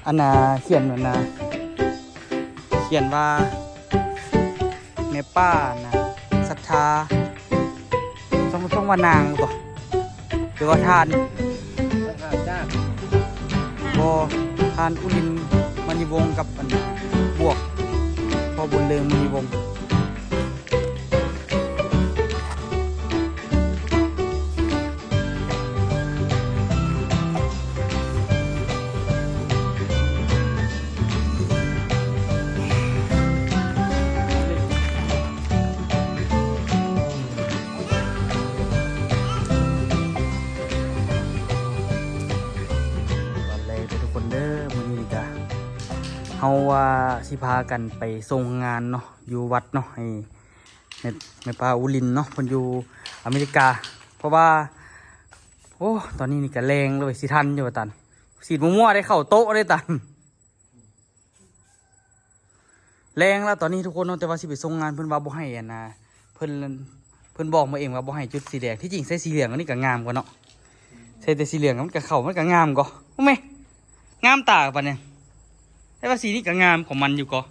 ອັນນ່າ ຂຽນອັນນ່າ ຂຽນວ່າ ແມ່ປ້ານະ ສັດທາ ຕ້ອງ ຕ້ອງວ່ານາງບໍ ຫຼືວ່າທ່ານ? ທ່ານຈ້າງ ບໍ່ ທ່ານອຸລິນ ມະນີວົງ ກັບອັນບວກ ພໍ່ບຸນເລີງ ມະນີວົງ. ຕອນແລກເດີທຸກຄົນເດີ ມື້ນີ້ກະ ເຮົາວ່າຊິພາກັນໄປສົ່ງງານເນາະ ຢູ່ວັດເນາະ ໃຫ້ແມ່ ແມ່ປ້າອຸລິນເນາະ ເພິ່ນຢູ່ອາເມລິກາ ເພາະວ່າ ໂອ້ ຕອນນີ້ນີ້ກະແລງແລ້ວ ຊິທັນຢູ່ບໍ່ຕັນ ສີດມົວໆ ໄດ້ເຂົ້າໂຕະໄດ້ຕັນ. ແລງແລ້ວຕອນນີ້ທຸກຄົນເນາະ ແຕ່ວ່າຊິໄປສົ່ງງານ ເພິ່ນວ່າບໍ່ໃຫ້ອັນນ່າ ເພິ່ນ ເພິ່ນບອກມາເອງວ່າບໍ່ໃຫ້ຈຸດສີແດງ ທີ່ຈິງໃສ່ສີເຫຼືອງອັນນີ້ກະງາມກວ່າເນາະ ໃສ່ແຕ່ສີເຫຼືອງມັນກະເຂົ້າ ມັນກະງາມກວ່າ ໂອ້ແມ່ ງາມຕາປານນີ້ ແຕ່ວ່າສີນີ້ກະງາມຂອງມັນຢູ່ກໍ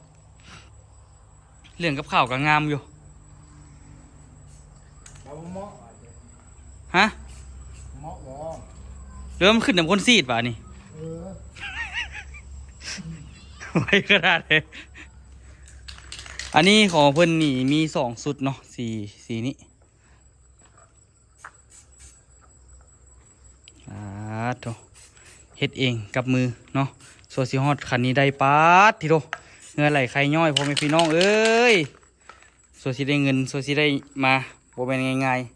ເຫຼືອງກັບຂາວກະງາມຢູ່ ເອົາເໝາະ ຮະ ເໝາະບໍ່ ຫຼືວ່າມັນຂຶ້ນນຳຄົນສີດຫວານີ້ ເອີ ໄວຂະໜາດເດ. ອັນນີ້ຂອງເພິ່ນນີ້ມີສອງຊຸດເນາະ ສີ ສີນີ້ ອາໂທ້ ເຮັດເອງກັບມືເນາະ ຊົ່ວຊິຮອດຂັ້ນນີ້ໄດ້ ປາດທິໂທ້ ເຫື່ອໄຫຼໄຄຍ້ອຍ ພໍ່ແມ່ພີ່ນ້ອງເອີຍ ຊົ່ວຊິໄດ້ເງິນ ຊົ່ວຊິໄດ້ມາ ບໍ່ແມ່ນງ່າຍໆ.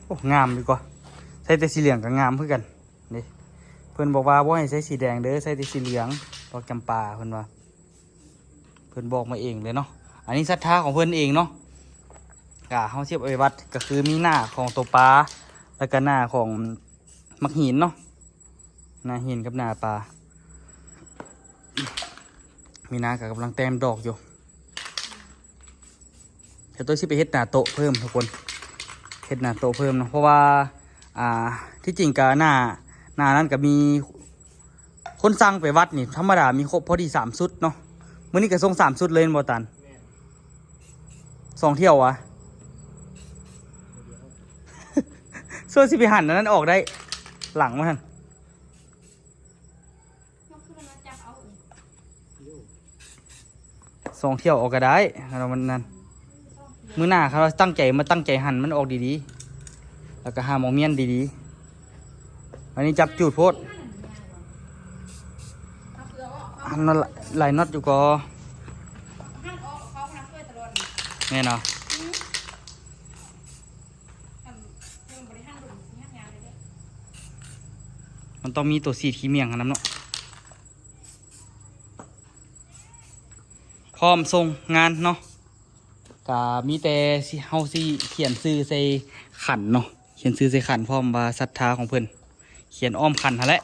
ໂອ້ ງາມຢູ່ກໍ ໃສ່ແຕ່ສີເຫຼືອງກໍງາມຄືກັນເດ້ ເພິ່ນບອກວ່າບໍ່ໃຫ້ໃສ່ສີແດງເດີ ໃສ່ແຕ່ສີເຫຼືອງ ດອກຈຳປາ ເພິ່ນວ່າ ເພິ່ນບອກມາເອງເລີຍເນາະ ອັນນີ້ສັດທາຂອງເພິ່ນເອງເນາະ ກະເຮົາສຽບໄປວັດ ກະຄືມີໜ້າຂອງໂຕປາ ແລ້ວກະໜ້າຂອງໝາກຫີນເນາະ ໜ້າຫີນກັບໜ້າປາ ມີນາກໍກຳລັງແຕ້ມດອກຢູ່ ດຽວໂຕຊິໄປເຮັດໜ້າໂຕະເພີ່ມທຸກຄົນ ເຮັດໜ້າໂຕະເພີ່ມເນາະ ເພາະວ່າ ອ່າ ທີ່ຈິງກະໜ້າ ໜ້ານັ້ນກະມີຄົນສັ່ງໄປວັດນີ້ ທຳມະດາມີຄົບພໍດີສາມຊຸດເນາະ ມື້ນີ້ກະສົ່ງສາມຊຸດເລີຍແມ່ນບໍ່ຕານ? ແມ່ນ ສອງຖ້ຽວຫວາ? ສ່ວນຊິໄປຫັນອັນນັ້ນອອກໄດ້ ຫຼັງມັນຫັ້ນ ສອງຖ້ຽວອອກກະໄດ້ ຄັນວ່າມັນນັ້ນ ມື້ໜ້າຄັນວ່າຕັ້ງໃຈ ມາຕັ້ງໃຈຫັນມັນອອກດີໆ ແລ້ວກະຫາໝໍ້ມ້ຽນດີໆ ອັນນີ້ຈັບຈູດໂພດ ຫັ້ນໜ້ອຍ ຫຼາຍນັອດຢູ່ກໍ ແມ່ນເນາະ. ມັນຕ້ອງມີໂຕສີດຂີ້ໝ້ຽງຫັ້ນນຳເນາະ ພ້ອມສົ່ງງານເນາະ ກະມີແຕ່ຊິ ເຮົາຊິຂຽນຊື່ໃສ່ຂັນເນາະ ຂຽນຊື່ໃສ່ຂັນພ້ອມວ່າສັດທາຂອງເພິ່ນ ຂຽນອ້ອມຂັນຫັ້ນແຫຼະ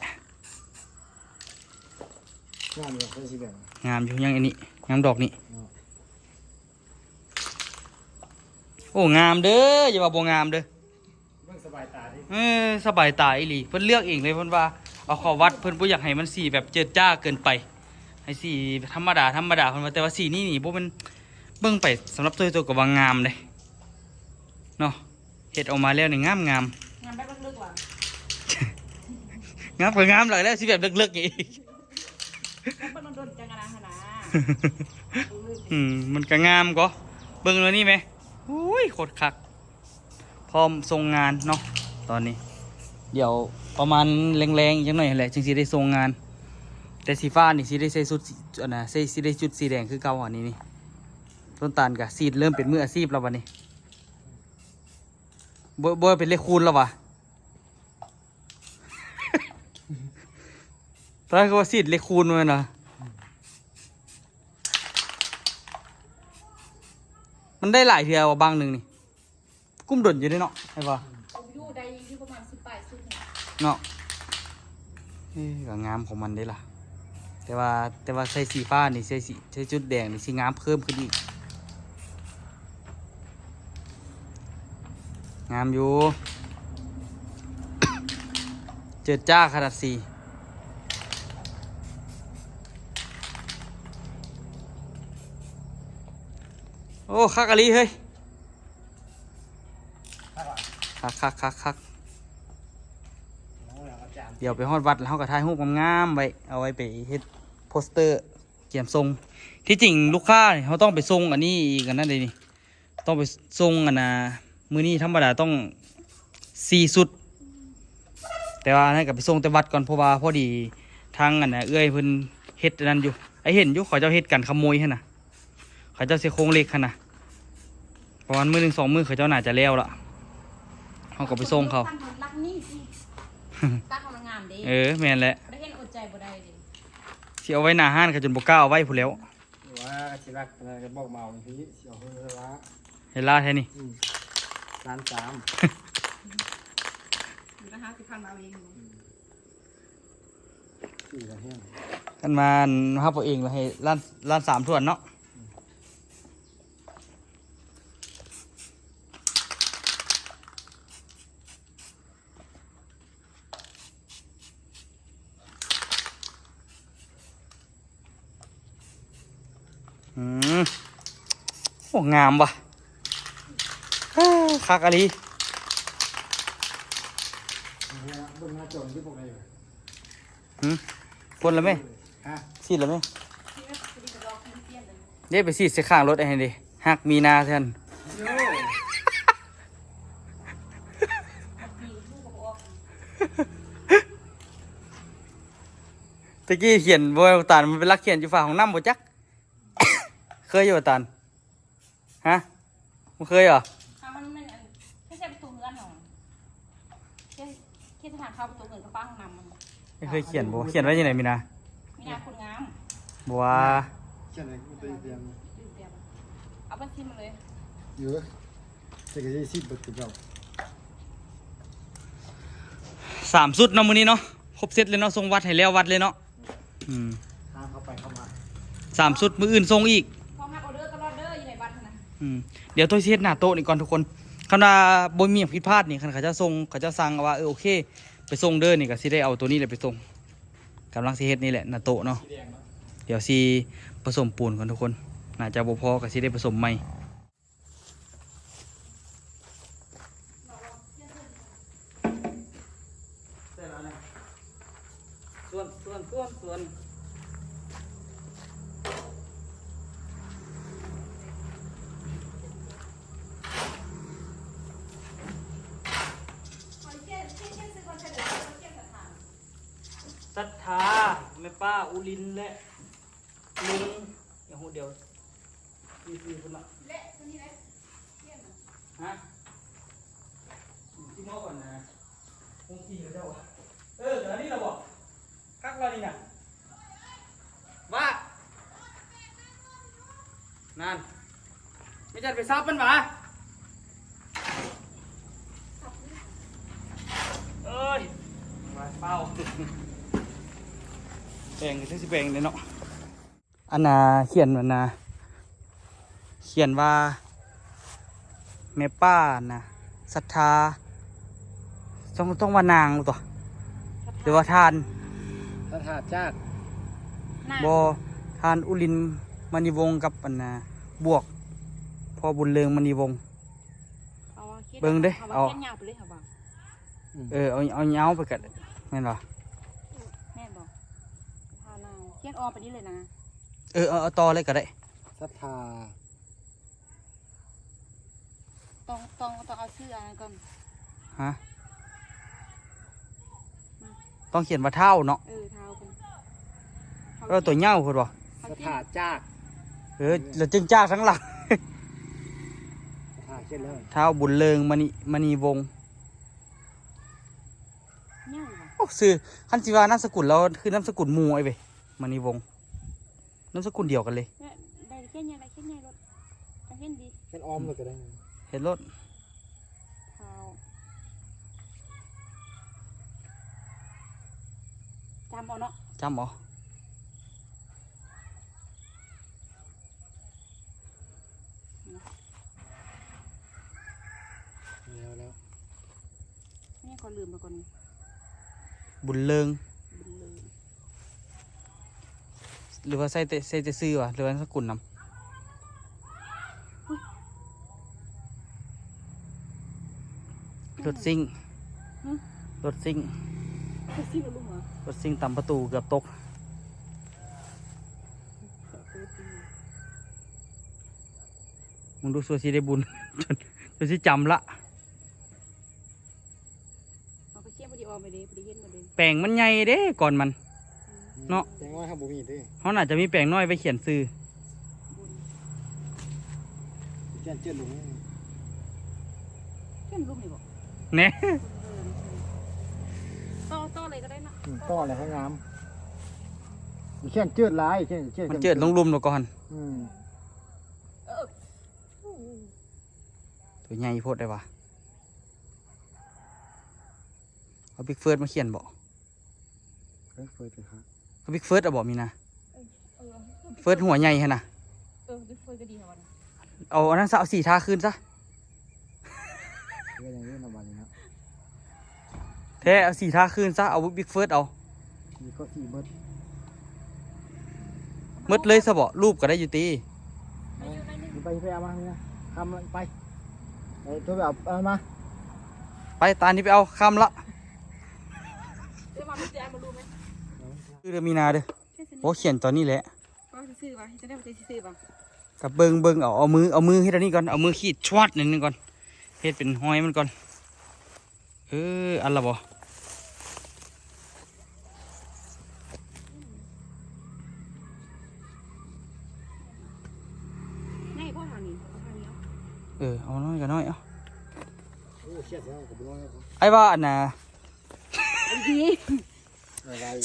ງາມຢູ່ ໃສ່ສີແດງ ງາມຢູ່ ຍັງອັນນີ້ ງາມດອກນີ້ ເນາະ. ໂອ້ ງາມເດີ ຢ່າວ່າບໍ່ງາມເດີ ເບິ່ງສະບາຍຕາເດ້ ເອີ ສະບາຍຕາອີ່ຫຼີ ເພິ່ນເລືອກເອງເລີຍ ເພິ່ນວ່າເອົາເຂົ້າວັດ ເພິ່ນບໍ່ຢາກໃຫ້ມັນສີແບບເຈີດຈ້າເກີນໄປ ໃຫ້ສີທຳມະດາ ທຳມະດາ ເພິ່ນວ່າ ແຕ່ວ່າສີນີ້ນີ້ບໍ່ແມ່ນ ເບິ່ງໄປສຳລັບໂຕໂຕກໍວ່າງາມເດ້ເນາະ ເຮັດອອກມາແລ້ວນີ້ງາມໆ ງາມແບບເລິກໆຫວາ ງາມກໍງາມຫຼາຍແລ້ວ ຊິແບບເລິກໆອີກ ເບິ່ງດົນໆ ຈັ່ງອັນນັ້ນຫັ້ນນາ ອືມ ມັນກໍງາມກໍ ເບິ່ງແນວນີ້ແມ ໂອ້ຍ ໂຄດຄັກ ພ້ອມສົ່ງງານເນາະ ຕອນນີ້ ດຽວປະມານແລງໆ ຈັກໜ້ອຍຫັ້ນແຫຼະ ຈຶ່ງຊິໄດ້ສົ່ງງານ ແຕ່ສີຟ້ານີ້ຊິໄດ້ໃສ່ຊຸດ ອັນນ່າ ໃສ່ ຊິໄດ້ຈຸດສີແດງຄືເກົ່າ ອັນນີ້ນີ້ ຕົ້ນຕານກະສີດເລີ່ມເປັນມືອາຊີບແລ້ວບັດນີ້ ບໍ່ ບໍ່ເປັນເລກຄູນແລ້ວຫວາ? ຕອນນັ້ນຄືວ່າສີດເລກຄູນແມ່ນຫວາ? ມັນໄດ້ຫຼາຍເທື່ອບໍ່ບັ້ງໜຶ່ງນີ້? ກຸ້ມດົນຢູ່ເດ້ເນາະ ແມ່ນບໍ່? ອືມ ກຸ້ມຢູ່ ໄດ້ຢູ່ປະມານສິບປາຍຊຸດນີ້ເນາະ. ເອີ ກໍງາມຂອງມັນເດ້ລະ. ແຕ່ວ່າ ແຕ່ວ່າໃສ່ສີຟ້ານີ້ ໃສ່ສີ ໃສ່ຈຸດແດງນີ້ ຊິງາມເພີ່ມຂຶ້ນອີກ. ງາມຢູ່ ເຈີຈ້າຂະໜາດສີ. ໂອ້ ຄັກອີ່ຫຼີເຮີ້ຍ. ຄັກ ຄັກ ຄັກ ຄັກ. ດຽວໄປຮອດວັດແລ້ວ ເຮົາກໍຖ່າຍຮູບງາມໆໄວ້ ເອົາໄວ້ໄປເຮັດໂປສເຕີກຽມສົ່ງ. ທີ່ຈິງລູກຄ້ານີ້ ເຮົາຕ້ອງໄປສົ່ງອັນນີ້ອີກ ອັນນັ້ນເດ້ນີ້ ຕ້ອງໄປສົ່ງອັນນ່າ ມື້ນີ້ທຳມະດາຕ້ອງສີ່ຊຸດ ແຕ່ວ່າອັນນັ້ນກໍໄປສົ່ງແຕ່ວັດກ່ອນ ເພາະວ່າພໍດີທາງອັນນ່າ ເອື້ອຍເພິ່ນເຮັດອັນນັ້ນຢູ່ ໄອ້ເຫັນຢູ່ ເຂົາເຈົ້າເຮັດກັນຂະໂມຍຫັ້ນນະ. ເຂົາເຈົ້າຊິໂຄງເຫຼັກຫັ້ນນະ ປະມານມື້ໜຶ່ງສອງມື້ ເຂົາເຈົ້າໜ້າຈະແລ້ວລະ ເຮົາກໍໄປສົ່ງເຂົາ. ຕັກນີ້ຊິ ຕັກໃຫ້ມັນງາມເດ້. ເອີ ແມ່ນແຫຼະ ບໍ່ໄດ້ເຫັນອົດໃຈບໍ່ໄດ້ເດ້. ຊິເອົາໄວ້ໜ້າຮ້ານ ເຂົາຈົນບໍ່ກ້າເອົາໄວ້ພຸ້ນແລ້ວ. ວ່າຊິລັກປານໃດກໍບອກມາເອົາພີ້ ຊິເອົາເຮີລະ ເຮີລະແທ້ນີ້. ອືມ ລ້ານສາມ ຢູ່ນະ ຫ້າສິບພັນ ມາເອົາເອງ. ອືມ ສີ່ລະແຮງ ຄັນມາຮັບເອົາເອງລະໃຫ້ລ້ານ ລ້ານສາມຖ້ວນເນາະ. ອືມ ໂອ້ ງາມວ່ະ ເອີ ຄັກອີ່ຫຼີ. ເບິ່ງໜ້າຈໍຢູ່ພວກໃດ. ຫືມ ຝົນລະແມ່ ຮະ ສີດລະແມ່ ເດ້ ໄປສີດໃສ່ຂ້າງລົດໃຫ້ເດ້ ຮັກມີນາຊັ້ນ. ໂຍ ແຕ່ກີ້ຂຽນບໍ່ ຕານມັນໄປລັກຂຽນຢູ່ຝາຫ້ອງນ້ຳບໍ່ຈັກ ເຄີຍຢູ່ບໍ່ຕານ? ຮະ ບໍ່ເຄີຍຫວາ? ເອົາ ມັນ ມັນ ອັນ ເຮັດໃສ່ປະຕູເຮືອນເຮົາ ເຮັດ ເຮັດທາງເຂົ້າປະຕູເຮືອນກັບຝາຫ້ອງນ້ຳມັນ. ເຄີຍຂຽນບໍ່? ຂຽນໄວ້ຈັ່ງໃດມີນາ? ມີນາຄົນງາມ. ບໍ່ວ່າ ຂຽນໃຫ້ກູໄປເຕຍມ ເອົາບັນຊີມາເລີຍ. ເອີ ແຕ່ກໍຊິຊິເບິດຄືເກົ່າ. ສາມຊຸດເນາະມື້ນີ້ເນາະ ຄົບເຊັດເລີຍເນາະ ສົ່ງວັດໃຫ້ແລ້ວວັດເລີຍເນາະ. ອືມ ທາງເຂົ້າໄປເຂົ້າມາ ສາມຊຸດ ມື້ອື່ນສົ່ງອີກ. ພ້ອມຮັບອໍເດີຕະຫຼອດເດີ ຢູ່ໃນວັດຫັ້ນນະ. ອືມ ດຽວໂຕຊິເຮັດໜ້າໂຕະນີ້ກ່ອນທຸກຄົນ. ຄັນວ່າບໍ່ມີຫຍັງຜິດພາດນີ້ ຄັນເຂົາເຈົ້າສົ່ງ ເຂົາເຈົ້າສັ່ງວ່າ ເອີ ໂອເຄ ໄປສົ່ງເດີນີ້ ກໍຊິໄດ້ເອົາໂຕນີ້ແຫຼະໄປສົ່ງ. ກຳລັງຊິເຮັດນີ້ແຫຼະ ໜ້າໂຕະເນາະ. ດຽວຊິປະສົມປູນກ່ອນທຸກຄົນ ໜ້າຈະບໍ່ພໍ ກໍຊິໄດ້ປະສົມໃໝ່. ສ່ວນ ສ່ວນ ສ່ວນ ສ່ວນ ສັດທາ ແມ່ປ້າ ອຸລິນ ແລະ ລຸງ ຢ່າງຮູ້ດຽວ ສີ່ ສີ່ຄົນລະ ແລະ ໂຕນີ້ແຫຼະ ຮະ ຊິມອບອັນນະ ຫົວຂີ່ເຂົາເຈົ້າ ເອີ ອັນນີ້ລະບໍ ຄັກລະນີ້ນະ ວ່າ ນັ້ນ ແມ່ຈັນໄປສັບມັນຫວາ ເອີຍ ວ່າເປົ່າ ແປງກໍຄືຊິແປງເດ້ເນາະ. ອັນນ່າ ຂຽນ ອັນນ່າ ຂຽນວ່າ ແມ່ປ້ານະ ສັດທາ ຕ້ອງ ຕ້ອງວ່ານາງຕົວະ ຫຼືວ່າທ່ານ ສະຖາຈາກ ນາງ ບໍ່ ທ່ານ ອຸລິນ ມະນີວົງ ກັບ ອັນນ່າ ບວກ ພໍ່ບຸນເລີງ ມະນີວົງ. ເອົາ ເບິ່ງເດ້ ເອົາ ຂຽນຍາວໄປເລີຍ ເຮົາວ່າ ອືມ ເອີ ເອົາ ເອົາຍາວໄປກໍໄດ້ ແມ່ນບໍ່? ແມ່ນບໍ່? ພານາງ ຂຽນອ້ອມໄປນີ້ເລີຍນະ ເອີ ເອົາ ເອົາຕໍ່ເລີຍກໍໄດ້ ສັດທາ ຕ້ອງ ຕ້ອງ ຕ້ອງເອົາຊື່ອັນນັ້ນກ່ອນ ຮະ ອືມ ຕ້ອງຂຽນວ່າທ້າວເນາະ ເອີ ທ້າວເພິ່ນ ເອີ ຕົວຍາວໂພດບໍ່ ເຮົາຂຽນ ສະຖາຈາກ ເອີ ແລ້ວຈຶ່ງຈາກທາງຫຼັງ ສະຖາຂຽນເລີຍ ທ້າວບຸນເລີງ ມະນີ ມະນີວົງ ຍາວຫວາ ໂອ້ ຊື່ ຄັນຊິວ່ານາມສະກຸນລາວຄືນາມສະກຸນໝູ່ ອ້າຍເວີຍ ມະນີວົງ ນາມສະກຸນດຽວກັນເລີຍ ໄດ້ ໄດ້ຂຽນໃຫຍ່ ໄດ້ຂຽນໃຫຍ່ໂລດ ຈະເຫັນດີ ເຮັດອ້ອມໂລດກໍໄດ້ ເຮັດໂລດ ທ້າວ ຈຳເອົາເນາະ ຈຳເອົາ ລືມແລ້ວກ່ອນ ບຸນເລີງ ບຸນເລີງ ຫຼືວ່າໃສ່ແຕ່ ໃສ່ແຕ່ຊື່ຫວາ ຫຼືວ່ານາມສະກຸນນຳ? ລົດຊິງ ຮະ? ລົດຊິງ ລົດຊິງເອົາລົງຫວາ? ລົດຊິງຕຳປະຕູເກືອບຕົກ. ມຶງດູ ຊົ່ວຊິໄດ້ບຸນ ຊົ່ວຊິຈຳລະ. ເອົາໄປຂຽນບໍ່ໄດ້ອອກໄປເດ້ ບໍ່ໄດ້ເຫັນບໍ່ໄດ້ ແປງມັນໃຫຍ່ເດ້ກ່ອນມັນ ອືມ ເນາະ ແປງນ້ອຍເຮົາບໍ່ມີເດ້ ເຮົາໜ້າຈະມີແປງນ້ອຍໄວ້ຂຽນຊື່. ຂຽນເຈີດລົງ ຂຽນລົງນີ້ບໍ່ ແນ່ ຕໍ່ ຕໍ່ເລີຍກໍໄດ້ເນາະ ອືມ ຕໍ່ເລີຍໃຫ້ງາມ ຂຽນເຈີດຫຼາຍ ຂຽນ ຂຽນ ມັນເຈີດລົງລຸ່ມແລ້ວກ່ອນ ອືມ ເອີ ໂຕໃຫຍ່ໂພດໄດ໋ຫວາ. ເອົາບິກເຟີດມາຂຽນບໍ? ເອີ ເຟີດເລີຍຄັບ ເອົາບິກເຟີດເອົາບໍມີນາ? ເອີ ເອີ ເຟີດຫົວໃຫຍ່ຫັ້ນນະ ເອີ ບິກເຟີດກໍດີຫັ້ນນະ ເອົາອັນນັ້ນຊະ ເອົາສີທາຄືນຊະ ເອີ ຢ່າງນີ້ນະບາດນີ້ນະ ແທ້ ເອົາສີທາຄືນຊະ ເອົາບິກເຟີດເອົາ ສີກໍສີເບິດ ເບິດເລີຍຊະບໍ? ຮູບກໍໄດ້ຢູ່ຕິ. ໄປ ໄປເອົາມານີ້ນະ ຄ່ຳລະ ໄປ ໄປໂທໄປເອົາ ເອົາມາ ໄປ ຕານີ້ໄປເອົາ ຄ່ຳລະ ເອີ ມາມີແຕ່ມາລູກໄໝ ຄືເດີ ມີນາເດີ ໂອ້ ຂຽນຕອນນີ້ແຫຼະ ວ່າຊິຊື້ວ່າ ເຮັດຈັ່ງໃດວ່າຊິຊື້ວ່າ ກໍເບິ່ງ ເບິ່ງເອົາ ເອົາມື ເອົາມືເຮັດອັນນີ້ກ່ອນ ເອົາມືຂີດຊວດອັນນີ້ກ່ອນ ເຮັດເປັນຮອຍມັນກ່ອນ. ເອີ ອັນລະບໍ? ໃຫຍ່ພໍທາງນີ້ ເອົາທາງນີ້ເອົາ ເອີ ເອົານ້ອຍກໍນ້ອຍເອົາ ໂອ້ ເສຍແລ້ວກໍບໍ່ນ້ອຍແລ້ວ ອ້າຍວ່າອັນນ່າ ອັນນີ້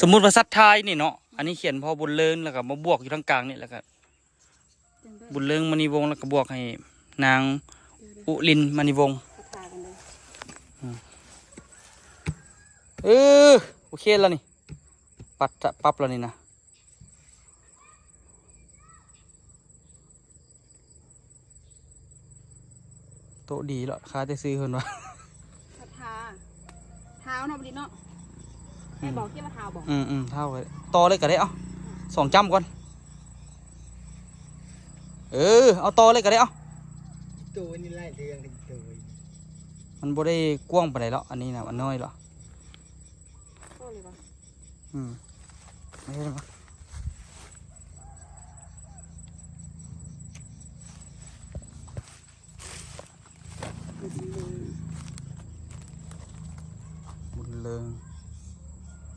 ສົມມຸດວ່າສັດທາຍນີ້ເນາະ ອັນນີ້ຂຽນພໍ່ບຸນເລີງ ແລ້ວກໍມາບວກຢູ່ທາງກາງນີ້ ແລ້ວກໍ ບຸນເລີງ ມະນີວົງ ແລ້ວກໍບວກໃຫ້ນາງອຸລິນ ມະນີວົງ ອືມ ເອີ ໂອເຄແລ້ວນີ້ ປັບ ປັບແລ້ວນີ້ນະ ໂຕະດີເລາະ ຄາແຕ່ຊື່ເພິ່ນວ່າ ທາ ທາວເນາະ ບໍ່ດີເນາະ ອືມ ແມ່ນບໍ່ ຄິດວ່າທາວບໍ່? ອືມໆ ທາວໄວ້ ຕໍ່ເລີຍກໍໄດ້ ເອົ້າ ສອງຈ້ຳກ່ອນ ເອີ ເອົາຕໍ່ເລີຍກໍໄດ້ ເອົ້າ ໂຕນີ້ຫຼາຍເລື່ອງ ໂຕ ມັນບໍ່ໄດ້ກວ້າງປານໃດເລາະ ອັນນີ້ນະ ມັນນ້ອຍເລາະ ພໍເລີຍບໍ່? ອືມ ເຫັນບໍ່? ບຸນເລີງ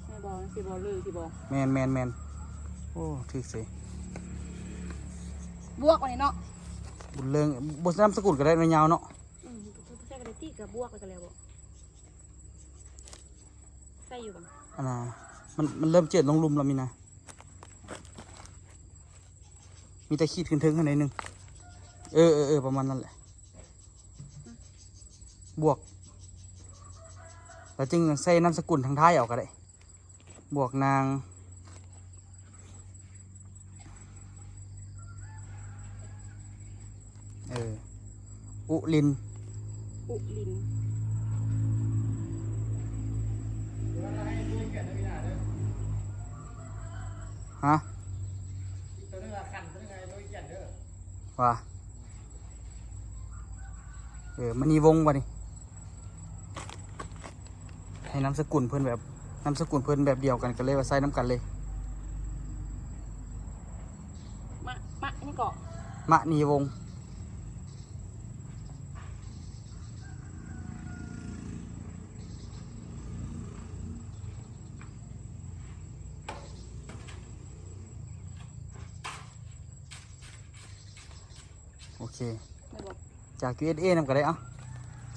ແມ່ນບໍ່? ຊິບໍ່ເລີງ ຊິບໍ່? ແມ່ນໆໆ ໂອ້ ຖືກເສຍ ບວກອັນນີ້ເນາະ ບຸນເລີງ ບໍ່ນາມສະກຸນກໍໄດ້ເນາະ ຍາວເນາະ ອືມ ໃສ່ກໍໄດ້ຕິ ກໍບວກແລ້ວກໍແລ້ວບໍ່? ໃສ່ຢູ່ບໍ່? ອັນນ່າ ມັນ ມັນເລີ່ມເຈີດລົງລຸ່ມແລ້ວມີນາ ມີແຕ່ຂີດຂຶ້ນເທິງຫັ້ນໜ້ອຍໜຶ່ງ ເອີໆໆ ປະມານນັ້ນແຫຼະ ບວກ ແລ້ວຈຶ່ງໃສ່ນາມສະກຸນທາງທ້າຍເອົາກໍໄດ້ ບວກນາງ ເອີ ອຸລິນ ອຸລິນ ຮະ? ວ່າ ເອີ ມະນີວົງ ບາດນີ້ ໃຫ້ນາມສະກຸນເພິ່ນແບບ ນາມສະກຸນເພິ່ນແບບດຽວກັນ ກໍເລີຍວ່າໃສ່ນຳກັນເລີຍ ມະ ມະ ຫຍັງເກາະ? ມະນີວົງ. ໂອເຄ ໄດ້ບໍ່? ຈາກ ຢູເອັສເອ ນຳກໍໄດ້ ເອົ້າ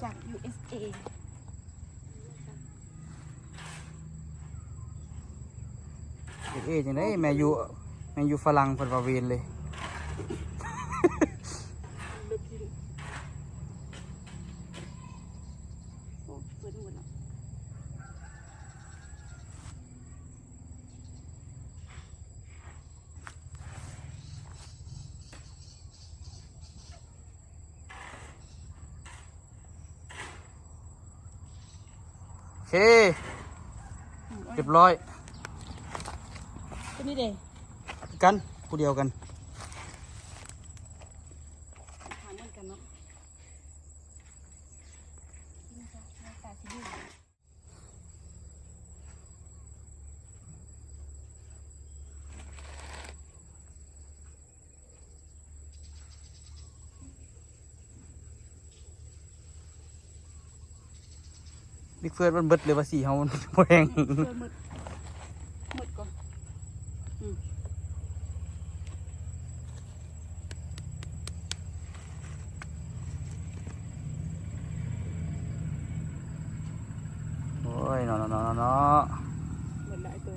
ຈາກ ຢູເອັສເອ ເອັສເອ ຈັ່ງໃດ ແມນຢູ ແມນຢູຝຣັ່ງເພິ່ນວ່າເວນເລີຍ ໂອ້ ເປີດໝົດແລ້ວ. ໂອ ເຄ ຮຽບຮ້ອຍ ຕົວນີ້ເດ້ ຄືກັນ ຜູ້ດຽວກັນ ຫາງເໝືອນກັນເນາະ. ບິກເຟີດມັນເບິດເລີຍວ່າ ສີເຮົາມັນບໍ່ແຮງ. ເຟີດໝົດ ໝົດກ່ອນ ອືມ. ໂອ້ຍ ເນາະ ເນາະ ເນາະ ເນາະ ເນາະ ເບິດຫຼາຍຕົວ.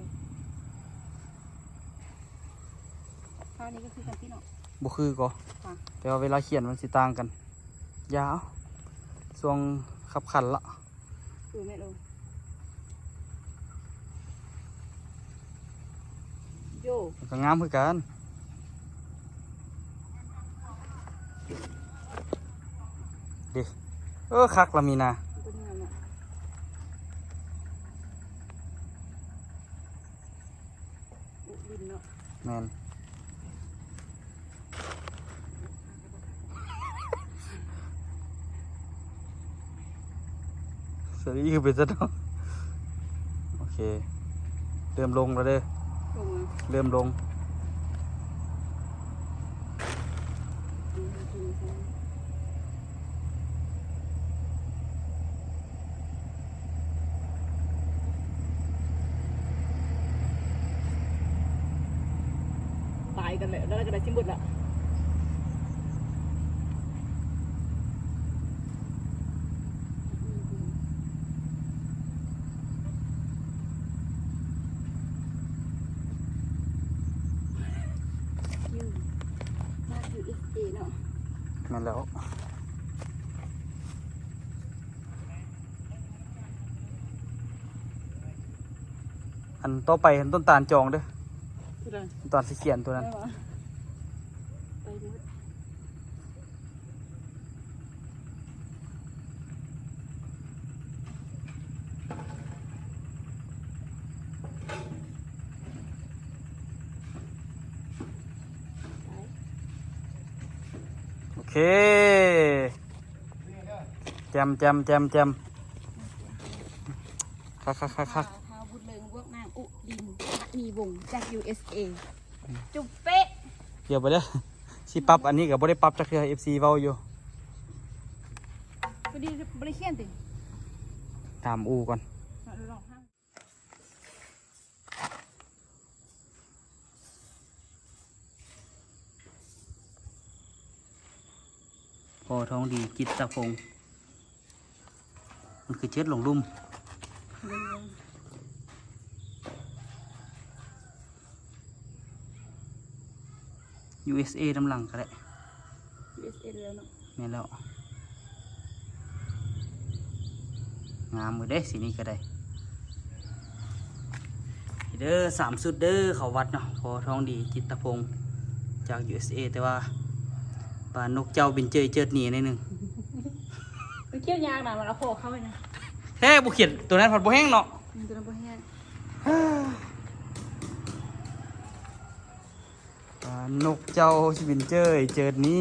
ຄາວນີ້ກໍຄືກັນຕິເນາະ ບໍ່ຄືກໍ ແຕ່ວ່າເວລາຂຽນມັນຊິຕ່າງກັນ. ຢ່າ ຊ່ວງຄັບຂັນລະ. ເອີ ແມ່ນເອີຍ ໂຢ ມັນກໍງາມຄືກັນເດ້. ເອີ ຄັກລະມີນາ ຕົວນີ້ງາມເນາະ. ອຸດິນເນາະ ແມ່ນ. ສະລີຄືເປັນຊັ້ນເນາະ. ໂອເຄ ເລີ່ມລົງແລ້ວເດີ ລົງແລ້ວ ເລີ່ມລົງ. ຕາຍກັນແຫຼະ ແລ້ວກໍໄດ້ຊິໝົດລະ. ຢູ່ ມາຢູ່ ເອສເອ ເນາະ ແມ່ນແລ້ວ. ອັນຕໍ່ໄປ ອັນຕົ້ນຕານຈອງເດີ ຕົ້ນຕານສີຂຽນຕົວນັ້ນ ໄປເບິດ. ໂອເຄ ແຈ່ມ ແຈ່ມ ແຈ່ມ ແຈ່ມ ຄັກໆໆໆ. ທ້າວ ທ້າວບຸນເລີງ ບວກນາງອຸດິນ ມະນີວົງ ຈາກ ຢູເອສເອ ຈຸບເປະ. ດຽວໄປເດີ ຊິປັບອັນນີ້ກໍບໍ່ໄດ້ປັບຈັກເທື່ອ ເອັຟຊີເວົ້າຢູ່. ພໍດີບໍ່ໄດ້ຂຽນຕິ ຖາມອູ່ກ່ອນ. ພໍ່ທອງດີ ຈິດຕະພົງ ມັນຄືເຈັດລົງລຸ່ມ. ຢູເອສເອນຳຫຼັງກໍໄດ້ ຢູເອສເອແລ້ວເນາະ. ແມ່ນແລ້ວ ງາມເບິດເດ້ ສີນີ້ກໍໄດ້. ເດີ ສາມຊຸດເດີ ເຂົ້າວັດເນາະ. ພໍ່ທອງດີ ຈິດຕະພົງ ຈາກ ຢູເອສເອ ແຕ່ວ່າ ປານົກເຈົ້າບິນເຈີຍເຈີດໜີໜ້ອຍໜຶ່ງ. ມັນຂຽນຍາກນະ ມັນເອົາຄໍເຂົ້າໃຫ້ນະ. ແທ້ ບໍ່ຂຽນ ຕົວນັ້ນພັດບໍ່ແຫ້ງເນາະ. ອືມ ຕົວນັ້ນບໍ່ແຫ້ງ. ປານົກເຈົ້າຊິບິນເຈີຍເຈີດໜີ.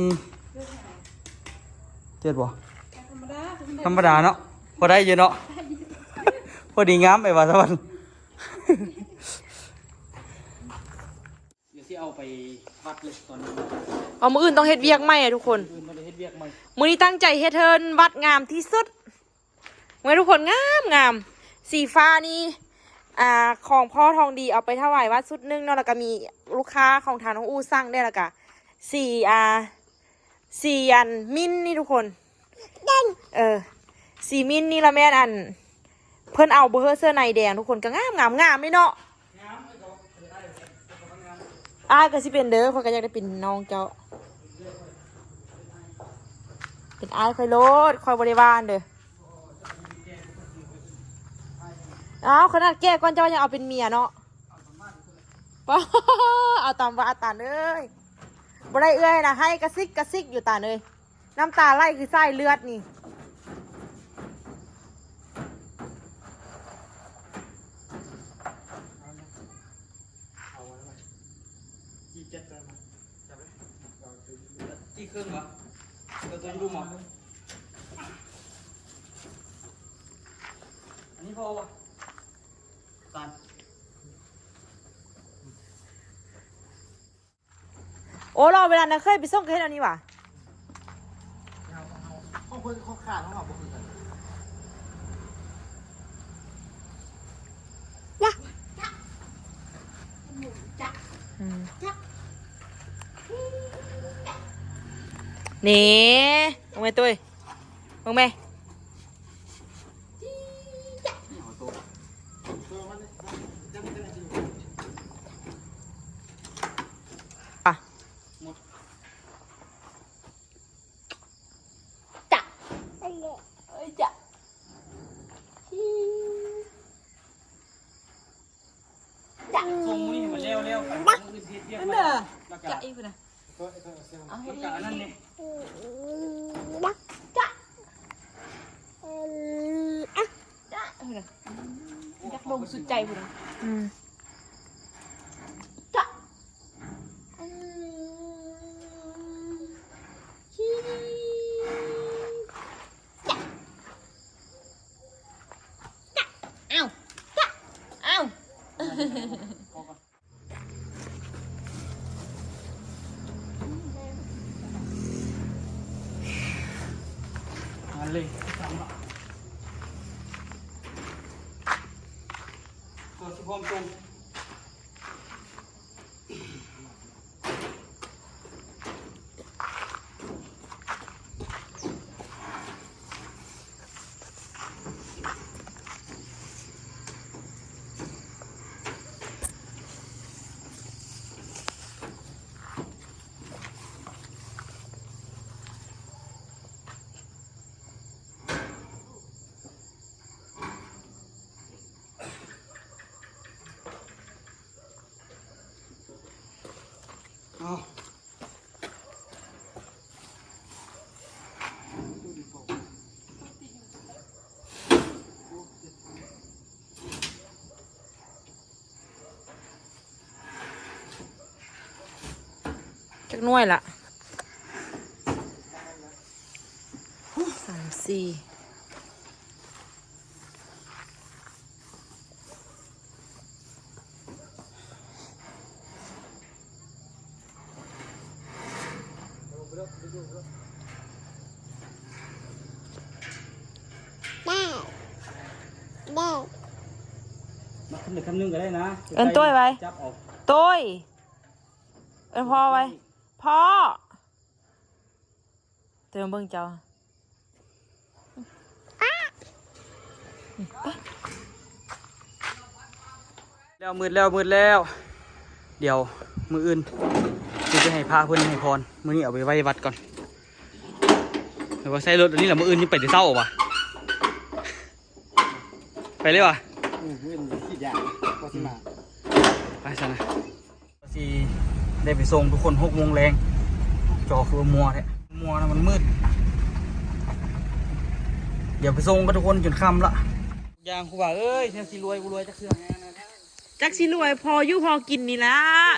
ເຈີດບໍ່? ທຳມະດາ ທຳມະດາເນາະ ພໍໄດ້ຢູ່ເນາະ ພໍດີງາມໄອ້ວ່າສະຫວັນ. ດຽວຊິເອົາໄປວັດເລີຍຕອນນີ້. ເອົາ ມື້ອື່ນຕ້ອງເຮັດວຽກໃໝ່ອະທຸກຄົນ. ມື້ອື່ນຕ້ອງໄດ້ເຮັດວຽກໃໝ່. ມື້ນີ້ຕັ້ງໃຈເຮັດເຮືອນວັດງາມທີ່ສຸດ. ເບິ່ງທຸກຄົນ ງາມໆ. ສີຟ້ານີ້ ອ່າ ຂອງພໍ່ທອງດີເອົາໄປຖວາຍວັດຊຸດໜຶ່ງເນາະ ແລ້ວກໍມີລູກຄ້າຂອງທ່ານຂອງອູ່ສັ່ງໄດ້ ແລ້ວກໍສີ ອ່າ ສີອັນມິນນີ້ທຸກຄົນ. ເອີ ສີມິນນີ້ລະແມ່ນອັນ ເພິ່ນເອົາບໍ່ເຮີ້ເສື້ອໃນແດງທຸກຄົນ ກໍງາມໆ ງາມເດ້ເນາະ. ອ້າຍກໍຊິເປັນເດີ ຂ້ອຍກໍຢາກໄດ້ເປັນນ້ອງເຈົ້າ ເປັນອ້າຍຂ້ອຍໂລດ ຂ້ອຍບໍ່ໄດ້ວ່າເດີ. ອ້າວ ຂະໜາດແກ່ກ່ອນເຈົ້າຍັງເອົາເປັນເມຍເນາະ. ປ້າ ເອົາຕາມວ່າຕານເອີຍ ບໍ່ໄດ້ເອື້ອຍນະ ໄຫ້ກະຊິກກະຊິກຢູ່ຕານເອີຍ. ນ້ຳຕາໄຫຼຄືສາຍເລືອດນີ້. ຈີ່ເຄິ່ງຫວະ? ເອົາໂຕຢູ່ລຸ່ມຫວະ? ອັນນີ້ພໍຫວະ? ຕານ. ໂອ້ ລໍເວລານະ ເຄີຍໄປສົ່ງ ກໍເຮັດແນວນີ້ຫວາ? ຂອງເພິ່ນ ຂອງຂາດຂອງເຮົາບໍ່ຄືກັນ. ອືມ ນີ້ ເບິ່ງແມ່ຕຸ້ຍ ເບິ່ງແມ່. ຈະ ເອີຍ ຈະ ຈະ ສົ່ງມື້ນີ້ໃຫ້ມັນແລ້ວໆ ໄປມື້ອື່ນເຮັດວຽກ ເອີ ແລ້ວກະ ຈະອີກພຸ້ນນະ. ເອົາໃຫ້ ມັນກະອັນນັ້ນນີ້ ຈະ ຈະ ເອີ ອ່ະ ຈະ ເອີ ຢາກລົງສຸດໃຈພຸ້ນນະ. ອືມ ຈະ ເອີ ຈະ ຈະ ອ້າວ ຈະ ອ້າວ. ມາເລີຍ ຕົວຊິພ້ອມສົ່ງ. ເອົາ ຈັກໜ່ວຍລະ? ສາມ ສີ່. ມາຄຳໃດຄຳໜຶ່ງກໍໄດ້ນະ. ເອີ້ນໂຕ້ຍໄວ້ ຈັບເອົາ ໂຕ້ຍ ເອີ້ນພໍ່ໄວ້ ພໍ່. ເຕີມເບິ່ງເຈົ້າ ແລ້ວ ມືດແລ້ວ ມືດແລ້ວ. ດຽວມື້ອື່ນຊິໄປໃຫ້ພະເພິ່ນໃຫ້ພອນ ມື້ນີ້ເອົາໄປໄວ້ວັດກ່ອນ. ຫຼືວ່າໃຊ້ລົດອັນນີ້ລະ ມື້ອື່ນຍັງໄປແຕ່ເຊົ້າຫວາ? ໄປເລີຍຫວາ? ອືມ ມື້ອື່ນສີດຢາ ກໍຊິມາ ໄປຊັ້ນນະ. ຊິໄດ້ໄປສົ່ງທຸກຄົນ ຫົກໂມງແລງ. ຈໍຄືວ່າມົວແທ້ ມົວນະ ມັນມືດ. ດຽວໄປສົ່ງກັນທຸກຄົນຈົນຄ່ຳລະ. ຢ່າງຄູບາເອີຍ ຈັກຊິລວຍບໍ່ລວຍຈັກເທື່ອ ຈັກຊິລວຍພໍຢູ່ພໍກິນນີ້ລະ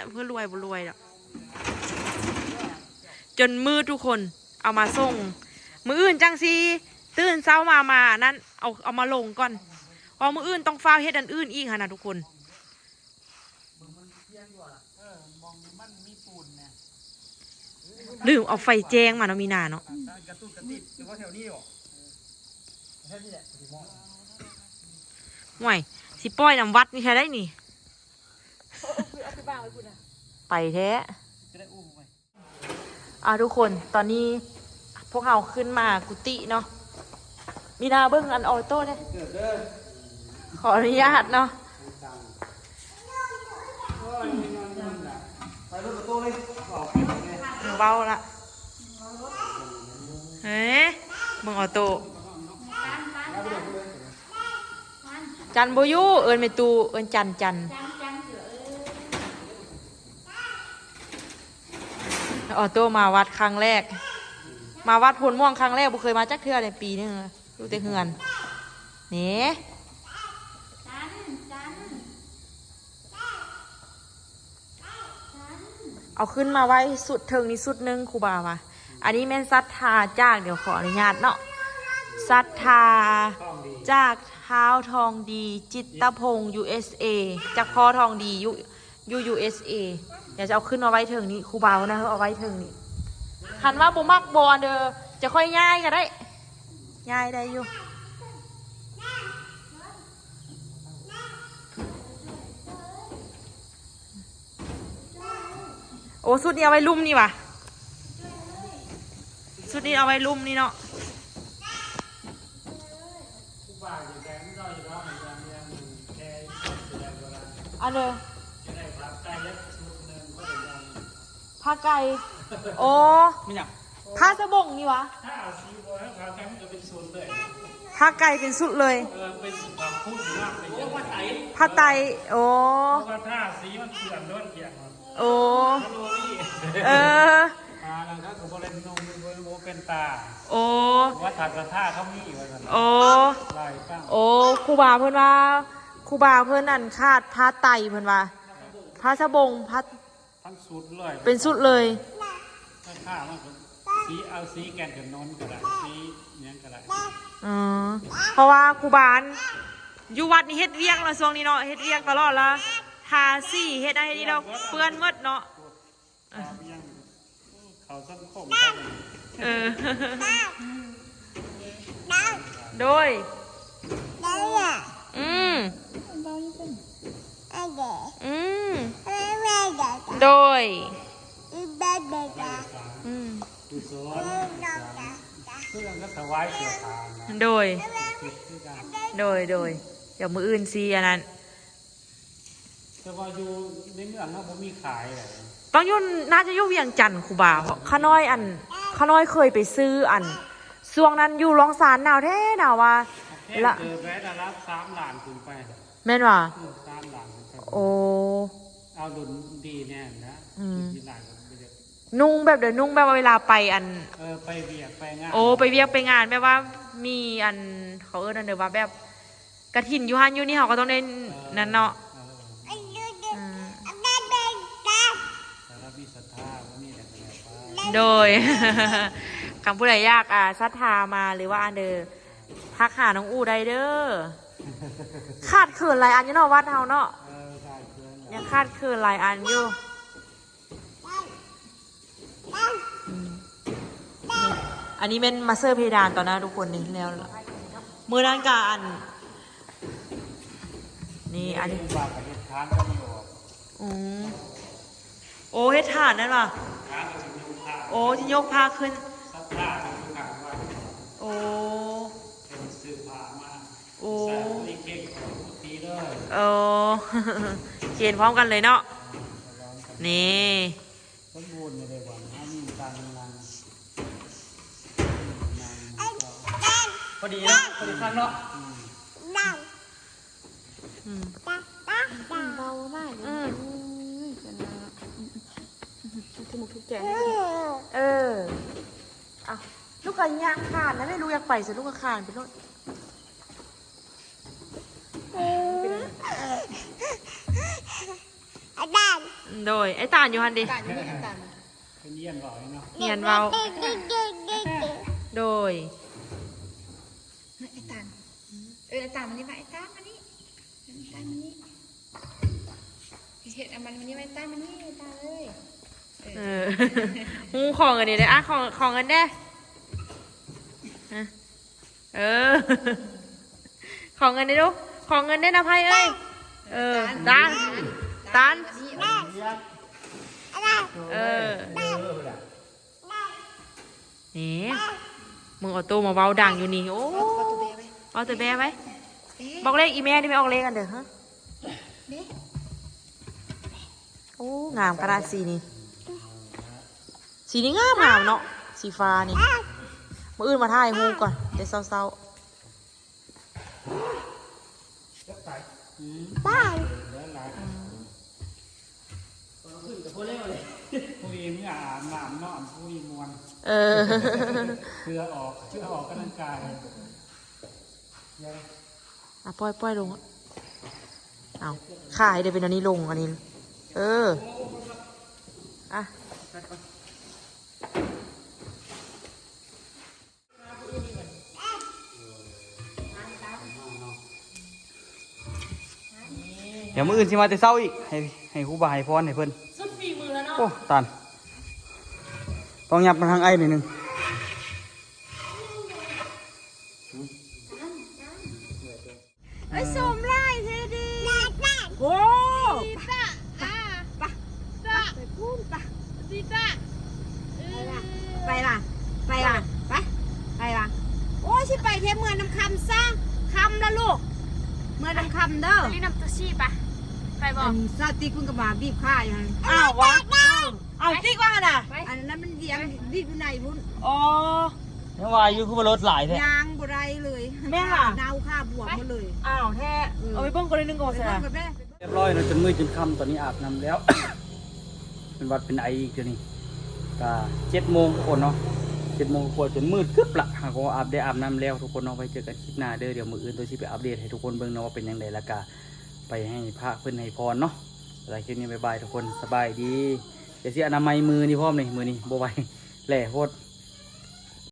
ເພື່ອລວຍບໍ່ລວຍດອກ. ຈົນມືດທຸກຄົນ ເອົາມາສົ່ງ ມື້ອື່ນຈັ່ງຊິຕື່ນເຊົ້າມາ ມານັ້ນ ເອົາ ເອົາມາລົງກ່ອນ ເພາະມື້ອື່ນຕ້ອງຟ້າວເຮັດອັນອື່ນອີກຫັ້ນນະທຸກຄົນ. ລືມເອົາໄຟແຈ້ງມາເນາະ ມີນາເນາະ. ຫ້ວຍ ຊິປ່ອຍນຳວັດນີ້ແທ້ໄດ໋ນີ້ ເອົາໄປວາງໄວ້ພຸ້ນນະ ໄປແທ້. ອ່າ ທຸກຄົນ ຕອນນີ້ພວກເຮົາຂຶ້ນມາກຸຕິເນາະ. ມີນາເບິ່ງອັນອໍໂຕ້ແດ່ ຂໍອະນຸຍາດເນາະ. ເວົ້າລະ ເອີ ເບິ່ງອໍໂຕ້. ຈັນບໍ່ຢູ່ ເອີ້ນແມ່ຕູ້ ເອີ້ນຈັນ ຈັນ. ອໍໂຕ້ມາວັດຄັ້ງແລກ ມາວັດໂພນມ່ວງຄັ້ງແລກ ບໍ່ເຄີຍມາຈັກເທື່ອໃນປີໜຶ່ງ ຢູ່ແຕ່ເຮືອນ. ນີ້ ຈັນ ຈັນ ຈັນ. ເອົາຂຶ້ນມາໄວ້ຊຸດເທິງນີ້ຊຸດໜຶ່ງ ຄູບາວ່າ. ອັນນີ້ແມ່ນສັດທາຈາກ ດຽວຂໍອະນຸຍາດເນາະ ສັດທາຈາກທ້າວທອງດີ ຈິດຕະພົງ ຢູເອສເອ ຈາກພໍ່ທອງດີ ຢູ່ ຢູ່ ຢູເອສເອ. ດຽວຈະເອົາຂຶ້ນມາໄວ້ເທິງນີ້ ຄູບາວ່ານະ ເອົາໄວ້ເທິງນີ້. ຄັນວ່າບໍ່ມັກບໍ່ອັນເດີ ຈະຄ່ອຍຍ້າຍກໍໄດ້ ຍ້າຍໄດ້ຢູ່. ໂອ້ ຊຸດນີ້ເອົາໄວ້ລຸ່ມນີ້ຫວາ ຊຸດນີ້ເອົາໄວ້ລຸ່ມນີ້ເນາະ. ອັນເດີ ຜ້າໄກ່ ໂອ້ ແມ່ນຫຍັງ? ຜ້າສະບົງນີ້ຫວາ? ຜ້າໄກ່ເປັນຊຸດເລີຍ ເອີ ເປັນຜ້າໄຕ ໂອ້ ເພາະວ່າທາສີມັນເປື້ອນໂດນກຽງ ໂອ້ ເອີ ອ່າ ແລ້ວເຂົາກໍບໍ່ໄດ້ນຸ່ງ ບໍ່ ບໍ່ເປັນຕາ ໂອ້ ວ່າຖ້າສະຖາເຂົາມີວ່າຊັ້ນ ໂອ້ ຫຼາຍຄັ້ງ ໂອ້ ຄູບາເພິ່ນວ່າ ຄູບາເພິ່ນອັນຂາດຜ້າໄຕ ເພິ່ນວ່າ ຜ້າສະບົງ ຜ້າ ທັງຊຸດເລີຍ ເປັນຊຸດເລີຍ ຖ້າມັນກໍສີ ເອົາສີແກ່ນຈຳນວນກໍໄດ້ ສີຫຍັງກໍໄດ້ ອໍ ເພາະວ່າຄູບານຢູ່ວັດນີ້ເຮັດວຽກເນາະ ຊ່ວງນີ້ເນາະ ເຮັດວຽກຕະຫຼອດລະ ທາສີເຮັດອັນນີ້ແລ້ວເປື້ອນໝົດເນາະ ເຂົ້າສັງຄົມ ເອີ ໂດຍ ອືມ ອືມ ໂດຍ ອືມ ໂດຍ ໂດຍ ໂດຍ ດຽວມື້ອື່ນຊິອັນນັ້ນ ແຕ່ວ່າຢູ່ໃນເມືອງເຮົາບໍ່ມີຂາຍເລີຍ ຕ້ອງຢູ່ ໜ້າຈະຢູ່ວຽງຈັນຄູບາ ເພາະຂ້ານ້ອຍອັນ ຂ້ານ້ອຍເຄີຍໄປຊື້ອັນ ຊ່ວງນັ້ນຢູ່ລ່ອງຊານ ໜາວແທ້ໜາວວ່າ ແພງເກີນໄປ ລະລະສາມລ້ານຂຶ້ນໄປ ແມ່ນຫວາ? ເອີ ສາມລ້ານຂຶ້ນໄປ ໂອ້ ເອົາລຸ້ນດີແນ່ນະ ອືມ ທີ່ຫຼາຍກໍບໍ່ຢາກ ນຸ່ງແບບໃດ? ນຸ່ງແບບວ່າເວລາໄປອັນ ເອີ ໄປວຽກໄປງານ ໂອ້ ໄປວຽກໄປງານ ແບບວ່າມີອັນ ເຂົາເອີ້ນອັນໃດວ່າແບບ ກະຖິນຢູ່ຫັ້ນຢູ່ນີ້ ເຮົາກໍຕ້ອງໄດ້ ເອີ ນັ້ນເນາະ ເອີ ອືມ ຖ້າມີສັດທາ ບໍ່ມີແລ້ວກໍແລ້ວໄປ ໂດຍ ຄັນຜູ້ໃດຢາກ ອ່າ ສັດທາມາ ຫຼືວ່າອັນເດີ ທັກຫານ້ອງອູໄດ້ເດີ ຂາດເຂີນຫຼາຍອັນຢູ່ເນາະ ວັດເຮົາເນາະ ເອີ ຂາດເຂີນຫຼາຍ ຍັງຂາດເຂີນຫຼາຍອັນຢູ່. ອືມ ນີ້ ອັນນີ້ແມ່ນມາເຊີເພດານຕອນນັ້ນທຸກຄົນນີ້ ແລ້ວ ມື້ນັ້ນກະອັນ ນີ້ ອັນນີ້ ອືມ ໂອ້ ເຮັດຖານນັ້ນຫວາ? ໂອ້ ທີ່ຍົກພະຂຶ້ນ ໂອ້ ເອີ ຂຽນພ້ອມກັນເລີຍເນາະ ນີ້ ສົມບູນຢູ່ເດ້ ບ່ອນເຮົາມີການນັ່ງ ພໍດີເນາະ ພໍດີຄັກເນາະ ອືມ ອືມ ເບົາຫຼາຍເດ້ ອືມ ເອີ ຖືກໝົດທຸກແຈ ເອີ ເອົາ ລູກກໍຍ່າງຄານນະ ແມ່ລູກຢາກໄປໃສ ລູກກໍຄານໄປໂລດ. ໂດຍ ອ້າຍຕານຢູ່ຫັ້ນເດ ຕານຢູ່ນີ້ ຕານ ເພິ່ນຮຽນເວົ້າເນາະ ຮຽນເວົ້າ ໂດຍ ອ້າຍຕານ ເອີ ອ້າຍຕານມານີ້ ອ້າຍຕານມານີ້ ອ້າຍຕານມານີ້ ເຮັດ ເອົາມັນມານີ້ ອ້າຍຕານມານີ້ ອ້າຍຕານເອີຍ ເອີ ເອີ ຮູ້ຂໍເງິນນີ້ເດ້ ອ່ະ ຂໍ ຂໍເງິນເດ້ ຮະ ເອີ ຂໍເງິນໄດ້ດູ ຂໍເງິນໄດ້ນະໄພເອີຍ ເອີ ຕານ ຕານ ຕານ ເອີ ນີ້ ເບິ່ງອອໂຕ້ມາເວົ້າດັງຢູ່ນີ້ ໂອ້ ເວົ້າແຕ່ແບ້ໄວ້ ເວົ້າແຕ່ແບ້ໄວ້ ເບ້ ບອກເລກອີ່ແມ່ນີ້ ແມ່ອອກເລກອັນເດີ ຮະ ເບ້ ໂອ້ ງາມຂະໜາດສີນີ້ ສີນີ້ງາມໆເນາະ ສີຟ້ານີ້ ມື້ອື່ນມາຖ່າຍຮູບກ່ອນ ແຕ່ເຊົ້າໆ ອືມ ບ້ານ ອືມ ຜູ້ນີ້ເມື່ອອາບນ້ຳເນາະ ຜູ້ນີ້ມ່ວນ ເອີ ເຫື່ອອອກ ເຫື່ອອອກກຳລັງກາຍ. ອ່ະ ປ່ອຍ ປ່ອຍລົງ ເອົາ ຂາໃຫ້ໄດ້ເປັນອັນນີ້ລົງ ອັນນີ້ ເອີ ອ່ະ ດຽວມື້ອື່ນຊິມາແຕ່ເຊົ້າອີກ ໃຫ້ ໃຫ້ຄູບາໃຫ້ພອນໃຫ້ເພິ່ນ ສຸດຝີມືແລ້ວເນາະ. ໂອ້ ຕານ ຕ້ອງຫຍັບມາທາງອ້າຍໜ້ອຍໜຶ່ງ. ເອີຍ ສົມຫຼາຍແທ້ເດ. ໂອ້ ໄປ ອ່າ ໄປ ໄປ ໄປພຸ້ນ ໄປ ໄປລະ ໄປລະ ໄປລະ ໄປລະ. ໂອ້ຍ ຊິໄປແທ້ ເມືອນຳຄຳຊະ ຄ່ຳລະລູກ ເມືອນຳຄຳເດີ. ໄປຫຼິ້ນນຳຕຸຊີປະ ໄປບໍ່? ອັນສາວຕິກເພິ່ນກໍມາບີບຂາຢູ່ຫັ້ນ. ອ້າວ ວະ ເອີ ເອົາຕິກວ່າຫັ້ນນະ ອັນນັ້ນມັນວຽງ ບີບຢູ່ໃນພຸ້ນ. ອໍ ຍັງວ່າຢູ່ ຄືວ່າລົດຫຼາຍແທ້ ຍ່າງບໍ່ໄດ້ເລີຍ. ແມ່ນຫວາ? ໜາວຂາບວມໝົດເລີຍ. ອ້າວ ແທ້ ເອີ ເອົາໄປເບິ່ງກ່ອນໜຶ່ງກ່ອນຊະນະ. ຮຽບຮ້ອຍເນາະ ຈົນມື້ຈົນຄ່ຳ ຕອນນີ້ອາບນ້ຳແລ້ວ ເປັນຫວັດເປັນໄອອີກດຽວນີ້. ກະເຈັດໂມງທຸກຄົນເນາະ ເຈັດໂມງກວ່າ ຈົນມືດກຶບລະ. ຫາກໍອາບ ໄດ້ອາບນ້ຳແລ້ວທຸກຄົນເນາະ. ໄວ້ເຈີກັນຄລິບໜ້າເດີ. ດຽວມື້ອື່ນໂຕຊິໄປອັບເດດໃຫ້ທຸກຄົນເບິ່ງເນາະ ວ່າເປັນຈັ່ງໃດ ແລ້ວກະໄປໃຫ້ພະເພິ່ນໃຫ້ພອນເນາະ. ສຳລັບຄລິບນີ້ ບາຍບາຍທຸກຄົນ ສະບາຍດີ. ດຽວຊິອະນາໄມມືນີ້ພ້ອມນີ້ ມື້ນີ້ບໍ່ໄຫວ ແຫຼະໂພດ.